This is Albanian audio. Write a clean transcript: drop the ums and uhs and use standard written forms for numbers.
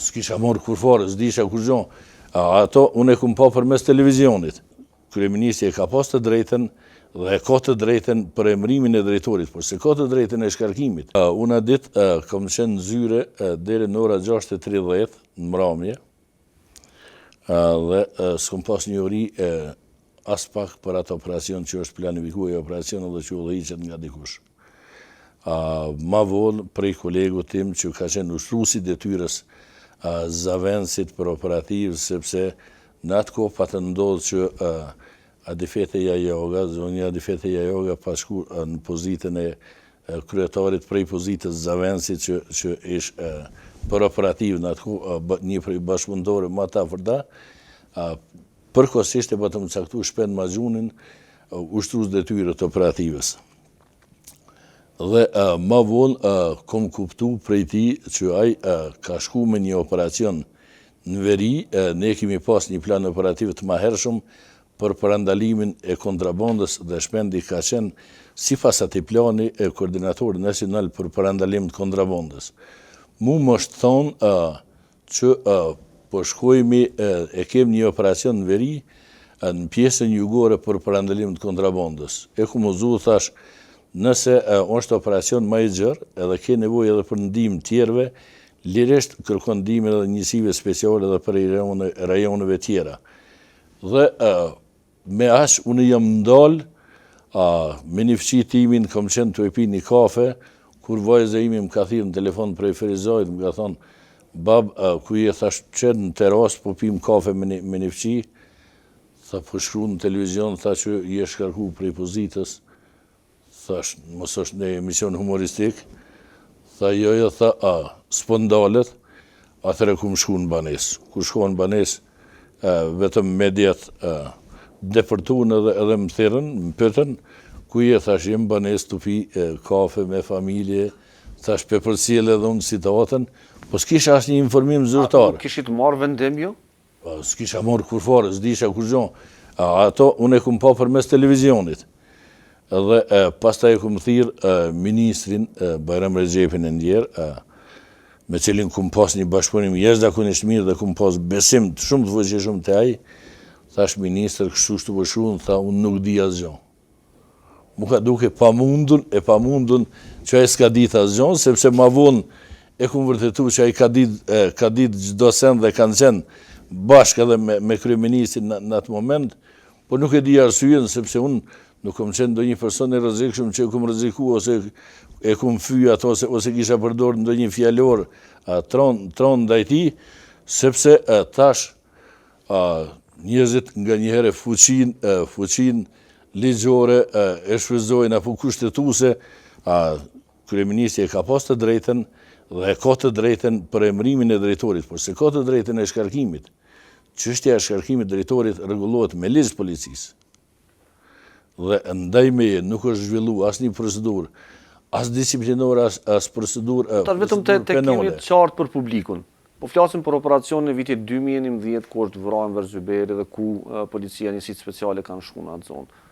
S'kisha marrë kurrfarë, s'disha kurgjo. Ato unë e kum pa përmes televizionit. Kryeministri e ka pas të drejtën dhe e ka të drejtën për emërimin e drejtorit, por s'e ka të drejtën e shkarkimit. Unë atë ditë kam qenë në zyre deri në ora 6:30 në mramje dhe s'kom pas njohuri aspak për atë operacion që është planifiku ai operacion edhe që udhëhiqet nga dikush. Ma vonë prej kolegut tim që ka qenë ushtrues i detyrës zavendësit për operativ, sepse në atë kohë patën ndodhë që Adifete Jajoga, zonja Adifete Jajoga pat shku në pozitën e kryetarit prej pozitës zavendësit që, që ish për operativ në atë kohë, një prej bashkëpunëtorëve ma të afërta, përkohësisht e patëm caktu Shpend Maxhunin ushtrues detyre të operativës. Dhe ma vonë kom kuptu prej tij që ai ka shku me një operacion në veri, ne kemi pas një plan operativ të mahershëm për parandalimin e kontrabandës dhe Shpendi ka qenë sipas atij plani koordinator nacional për parandalim të kontrabandës. Mu më është thonë që po shkojmi e kem një operacion në veri, në pjesën jugore për parandalim të kontrabandës. E kum udhëzu, thash, nëse është operacion ma i gjerë, edhe ke nevojë edhe për ndihmë tjerëve, lirisht kërkon ndihmën edhe njësive speciale edhe prej rajoneve tjera. Dhe Me aq unë jam ndalë, a, me një fqi timin kam qenë tu e pi një kafe, kur vajza ime më ka thirrë në telefon prej Ferizajt, më ka thonë, bab, a, ku je, thash, qe në terasë, po pim kafe me një, me një fqi, tha, po shkruan në televizion, tha që je shkarku prej pozitës, Thash, mos është një emision humoristik? Tha, jo, jo, tha, a, s'po ndalet, atëherë kum shku në banesë. Kur shkova në banesë, vetëm mediat depërtun edhe, edhe më thirrën, më pyetën, ku je, thash, jem në banesë tu pi kafe me familje, thash, pe përcjell edhe unë situatën, po s'kisha asnjë informim zyrtar. A nuk kishit marrë vendim ju? Po, s'kisha marrë kurrfarë, s'disha kurgjo. Ato, unë e kum pa përmes televizionit. Dhe e, pastaj e kum thirrë ministrin Bajram Rexhepin e ndjerë, me cilin kum pas një bashkëpunim jashtëzakonisht mirë dhe kum pas besim të shumë të fuqishëm te ai, thash ministër, kështu kështu po shkruan, tha unë nuk di asgjë. M'u ka duk e pamundun, e pamundun që ai s'ka ditë asgjë, sepse ma vonë e kum vërtetu që ai ka ditë ka ditë çdo send dhe kanë qenë bashkë edhe me, me kryeministrin në, në atë moment, por nuk e di arsyen sepse unë nuk kam qenë ndonjë person i rrezikshëm që e kum rreziku ose e kum fy ato ose, ose kisha përdorë ndonjë fjalor t'ron, t'ron ndaj tij, sepse tash Njerëzit nganjëherë fuqinë, fuqinë ligjore e shfrytëzojnë apo kushtetuese, kryeministri e ka pas të drejtën dhe e ka të drejtën për emërimin e drejtorit, por s'e ka të drejtën e shkarkimit. Çështja e shkarkimit të drejtorit rregullohet me ligj të policisë. Dhe ndaj meje nuk është zhvillu asnjë procedurë, as disiplinore, as, as procedurë penale. Vetëm të, të kemi të qartë për publikun. Po flasim për operacionin e vitit 2011 ku është vra Enver Zyberi dhe ku policia njësitë speciale kanë shku në atë zonë.